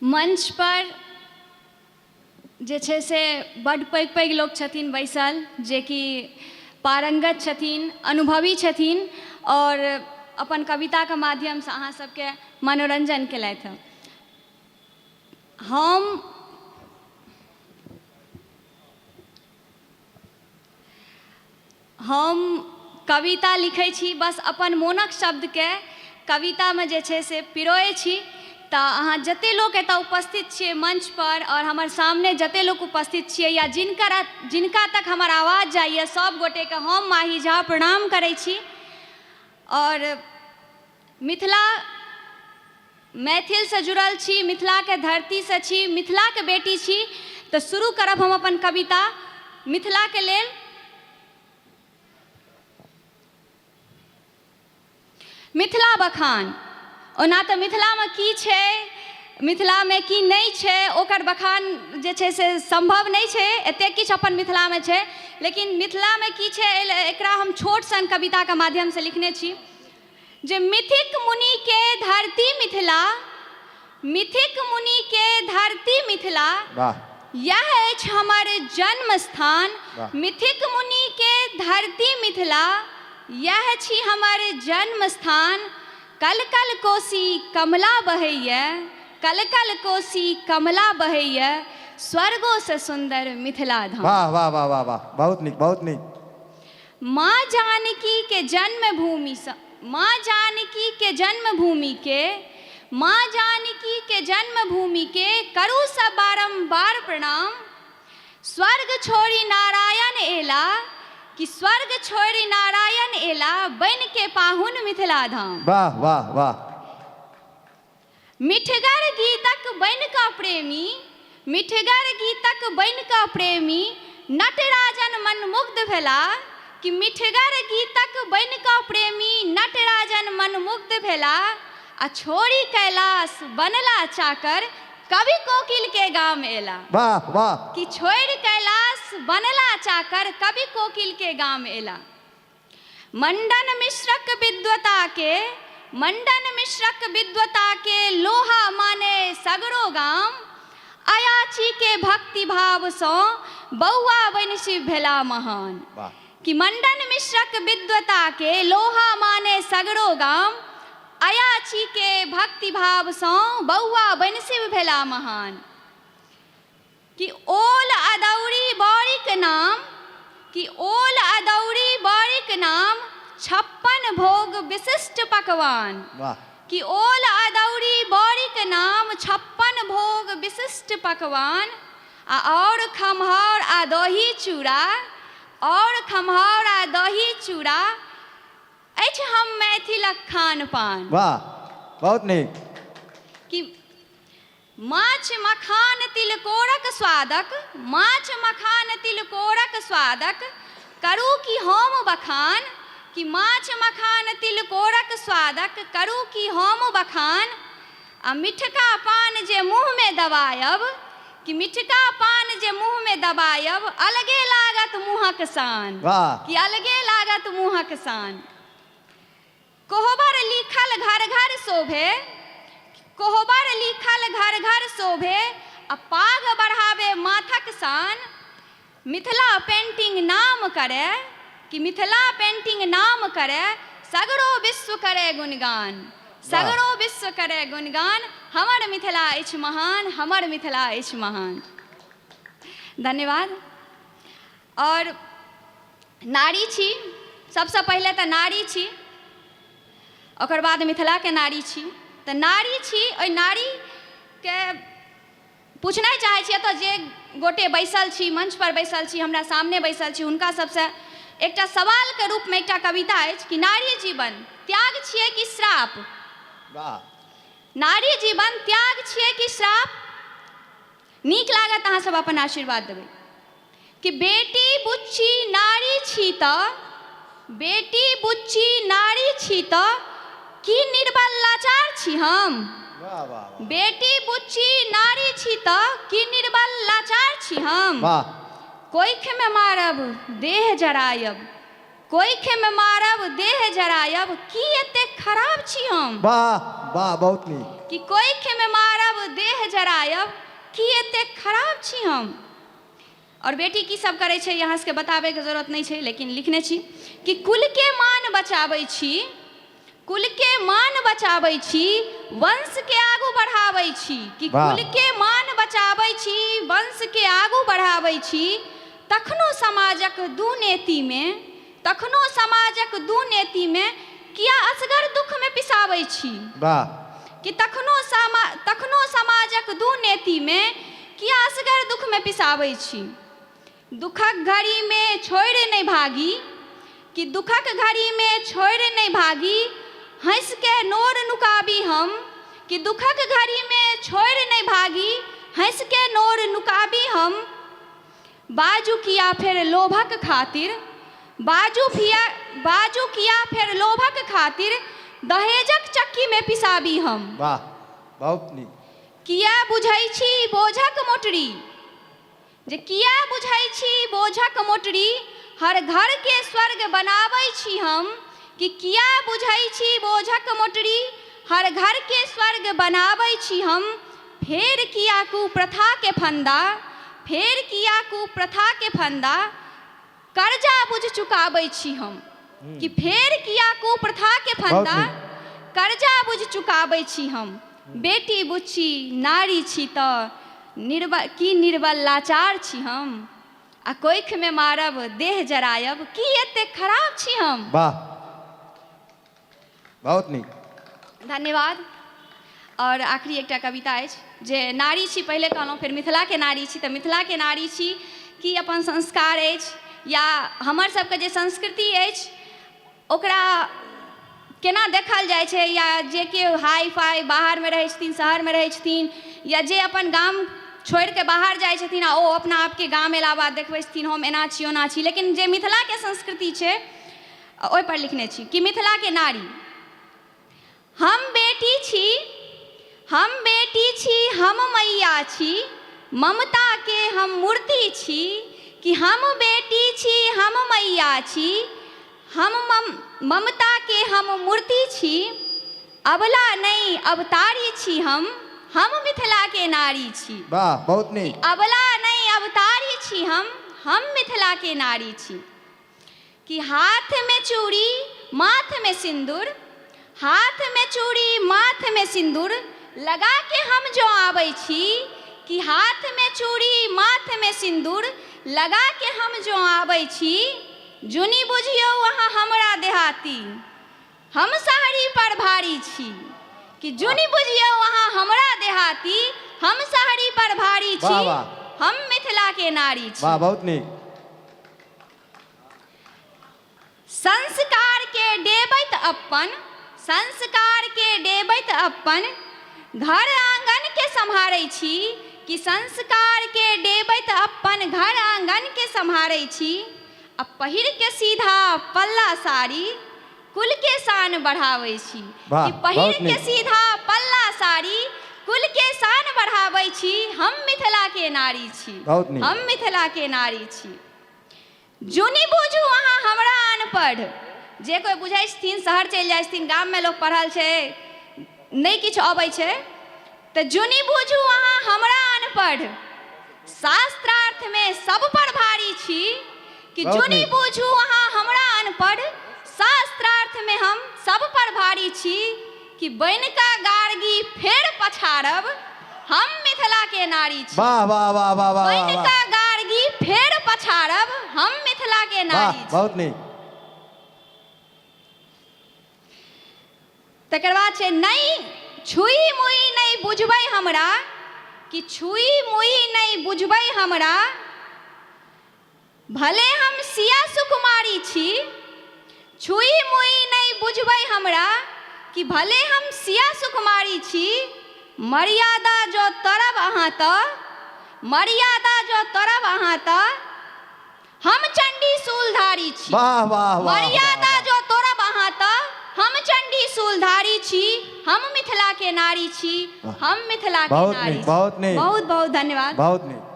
मंच पर जे छै से बड्ड पैघ पैघ लोक छथिन बैसल जेकि पारङ्गत छथिन, अनुभवी छथिन आओर अपन कविताके माध्यमसँ अहाँ सबके मनोरञ्जन केलथि हँ। हम कविता लिखै छी, बस अपन मोनक शब्दके कवितामे जे छै से पिरोए छी। तऽ अहाँ जतेक लोक एतऽ उपस्थित छियै मञ्चपर आओर हमर सामने जतेक लोक उपस्थित छियै या जिनकर जिनका तक हमर आवाज जाइए, सभ गोटेके हम माही झा प्रणाम करै छी। आओर मिथिला मैथिलसँ जुड़ल छी, मिथिलाके धरतीसँ छी, मिथिलाके बेटी छी, तऽ शुरू करब हम अपन कविता मिथिलाके लेल। मिथिला बखान। ओना तऽ मिथिलामे की छै, मिथिलामे की नहि छै, ओकर बखान जे छै से सम्भव नहि छै, एतेक किछु अपन मिथिलामे छै। लेकिन मिथिलामे की छै, एकरा हम छोट सन कविताके माध्यमसँ लिखने छी जे मिथिक मुनिके धरती मिथिला, मिथिक मुनिके धरती मिथिला, वाह। यह अछि हमर जन्म स्थान। वाह। मिथिक मुनिके धरती मिथिला, यह छी हमर जन्म स्थान। कल कल कोसी कमला बहैए, कल कल कोसी कमला बहैए, स्वर्गोसँ सुन्दर मिथिला धाम। वाह वाह वाह वाह वाह, बहुत नीक, बहुत नीक। माँ जानकी के जन्मभूमिसँ, माँ जानकी के जन्मभूमि के, माँ जानकी के जन्मभूमि के करू सब बारम्बार प्रणाम। स्वर्ग छोड़ि नारायण एला, कि स्वर्ग छोड़ि नारायण एला, बनि के पाहुन मिथिला धाम। वाह वाह वाह। मिठगर गीतक बनि कऽ प्रेमी, मिठगर गीतक बनि कऽ प्रेमी, नटराजन मनमुग्ध भेला। कि मिठगर गीतक बनि कऽ प्रेमी, नटराजन मनमुग्ध भेला, आ छोड़ि कैलाश बनला चाकर, कवि कोकिल के गाम एला। वाह वाह। कि छोड़ि कैलाश बनला चाकर, कवि कोकिल के गाम एला। मण्डन मिश्रक विद्वताके, मण्डन मिश्रक विद्वताके लोहा माने सगरो गाम। अयाचीके भक्ति भावसँ बौआ बनि शिव भेला महान। वाह। कि मण्डन मिश्रक विद्वताके लोहा माने सगरो गाम, अयाचीके भक्ति भावसँ बौआ बनि शिव भेला महान। कि ओल अदौरी बड़ीक नाम, कि ओल अदौरी बड़ीक नाम, 56 भोग विशिष्ट पकवान। वाह। कि ओल अदौरी बड़ीक नाम, 56 भोग विशिष्ट पकवान, आ आओर खम्हाउर आ दही चूड़ा, आओर खम्हाउर आ दही चूड़ा अछि हम मैथिलक खान पान। वाह, बहुत नीक। कि माछ मखान तिलकोरक स्वादक, माछ मखान तिलकोरक स्वादक करू की हम बखान। कि माछ मखान तिलकोरक स्वादक करू की हम बखान, आ मिठका पान जे मुँहमे दबायब, कि मिठका पान जे मुँहमे दबायब, अलगे लागत मुँहक शान। वाह। कि अलगे लागत मुँहक शान। कोहबर लिखल घर घर शोभे, कोहबर लिखल घर घर शोभे, आ पाग बढ़ावे माथक शान। मिथिला पेंटिंग नाम करे, कि मिथिला पेंटिंग नाम करे, सगरो विश्व करे गुणगान, सगरो विश्व करे गुणगान, हमर मिथिला अछि महान, हमर मिथिला अछि महान। धन्यवाद। आओर नारी छी, सबसँ पहिले तऽ नारी छी, ओकर बाद मिथिलाके नारी छी। तऽ नारी छी, ओहि नारीके पूछनाइ चाहै छी, एतऽ जे गोटे बैसल छी, मंचपर बैसल छी, हमरा सामने बैसल छी, हुनका सबसँ एकटा सवालके रूपमे एकटा कविता अछि कि नारी जीवन त्याग छियै कि श्राप? वाह। नारी जीवन त्याग छियै कि श्राप? नीक लागत अहाँ सब अपन आशीर्वाद देबै। कि बेटी बुच्ची नारी छी तऽ, बेटी बुच्ची नारी छी तऽ की निर्बल लाचार छी हम? वाह वाह वाह। बेटी बुच्ची नारी छी तऽ की निर्बल लाचार छी हम? वाह। कोइखमे मारब देह जरायब, कोइखमे मारब देह जरायब, की एतेक खराब छी हम? वाह वाह, बहुत नीक। कि कोइखमे मारब देह जरायब। की एतेक खराब छी हम? आओर बेटी की सब करै छै अहाँ सबके बताबैके जरूरत नहि छै, लेकिन लिखने छी कि कुलके मान बचाबै छी, कुलके मान बचाबै छी, वंशके आगू बढ़ाबै छी। कि कुलके मान बचाबै छी, वंशके आगू बढ़ाबै छी, तखनो समाजक दू नेतीमे, तखनो समाजक दू नेतीमे किया असगर दुखमे पिसाबै छी? वाह। कि तखनो समाजक दू नेतीमे किया असगर दुखमे पिसाबै छी? दुखक घड़ीमे छोड़ि नहि भागी, कि दुखक घड़ीमे छोड़ि नहि भागी, हँसिके नोर नुकाबी हम। कि दुखक घड़ीमे छोड़ि नहि भागी, हँसिके नोर नुकाबी हम। बाजू किया फेर लोभक खातिर, बाजू किया फेर लोभक खातिर दहेजक चक्कीमे पिसाबी हम। वाह, बहुत नीक। किया बुझै छी बोझक मोटरी, जे किया बुझै छी बोझक मोटरी, हर घरके स्वर्ग बनाबै छी हम। कि किया बुझै छी बोझक मोटरी, हर घरके स्वर्ग बनाबै छी हम। फेर किया कुप्रथाके फन्दा, फेर किया कुप्रथाके फन्दा कर्जा बुझ चुकाबै छी हम। कि फेर किया कुप्रथाके फन्दा कर्जा बुझ चुकाबै छी हम। बेटी बुच्ची नारी छी तऽ निर्बल की निर्बल लाचार छी हम? आ कोखिमे मारब देह जरायब की एतेक खराब छी हम? वाह, बहुत नीक। धन्यवाद। आओर आखिरी एकटा कविता अछि जे नारी छी, पहिले कहलहुँ, फेर मिथिलाके नारी छी, तऽ मिथिलाके नारी छी की अपन संस्कार अछि या हमर सबके जे संस्कृति अछि ओकरा केना देखल जाइ छै, या जे केओ हाई फाई बाहरमे रहै छथिन, शहरमे रहै छथिन, या जे अपन गाम छोड़िके बाहर जाइ छथिन आ ओ अपना आपके गाम अयला बाद देखबै छथिन हम एना छी ओना छी, लेकिन जे मिथिलाके संस्कृति छै ओहिपर लिखने छी कि मिथिलाके नारी। हम बेटी छी, हम बेटी छी, हम मैया छी, ममताके हम मूर्ति छी। कि हम बेटी छी, हम मैया छी, हम ममताके हम मूर्ति छी। अबला नहि अवतारी छी हम मिथिलाके नारी छी। वाह, बहुत नीक। अबला नहि अवतारी छी हम मिथिलाके नारी छी। कि हाथमे चूड़ी माथमे सिन्दूर, हाथमे चूड़ी माथमे सिन्दूर लगाके हम जो आबै छी। कि हाथमे चूड़ी माथमे सिन्दूर लगाके हम जो आबै छी, जुनि बुझियौ अहाँ हमरा देहाती, हम शहरी पर भारी छी। कि जुनि बुझियौ अहाँ हमरा देहाती, हम शहरी पर भारी छी, हम मिथिलाके नारी छी। वाह, बहुत नीक। संस्कारके डेबैत अपन, संस्कारके डेबैत अपन घर आँगनके सम्हारै छी। कि संस्कारके डेबैत अपन घर आँगनके सम्हारै छी, आ पहिरके सीधा पल्ला साड़ी कुलके शान बढ़ाबै छी। कि पहिरके सीधा पल्ला साड़ी कुलके शान बढ़ाबै छी, हम मिथिलाके नारी छी, हम मिथिलाके नारी छी। जुनि बुझू अहाँ हमरा अनपढ़, जे कोइ बुझै छथिन शहर चलि जाइ छथिन, गाममे लोक पढ़ल छै नहि किछु अबै छै, तऽ जुनि बुझू अहाँ हमरा अनपढ़, शास्त्रार्थमे सब पर भारी छी। कि जुनि बुझू अहाँ हमरा अनपढ़, शास्त्रार्थमे हम सब पर भारी छी। कि बनिका गार्गी फेर पछाड़ब, हम मिथिला के नारी छी। वाह वाह वाह वाह वाह। बनिका गार्गी फेर पछाड़ब, हम मिथिला के नारी छी। बहुत नीक। तकर बाद छै नहि छुई मुई नहि बुझबै हमरा, कि छुई मुई नहि बुझबै हमरा, भले हम सिया सुकुमारी छी। छुई मुई नहि बुझबै हमरा, कि भले हम सिया सुकुमारी छी, मर्यादा जो तरब अहाँ तऽ, मर्यादा जो तरब अहाँ तऽ हम चंडी शूलधारी छी। वाह वाह वाह। मर्यादा जो तोड़ब अहाँ तऽ हम चंडी शूलधारी छी, हम मिथिला के नारी छी, हम मिथिला के नारी। बहुत नीक। बहुत बहुत धन्यवाद। बहुत नीक।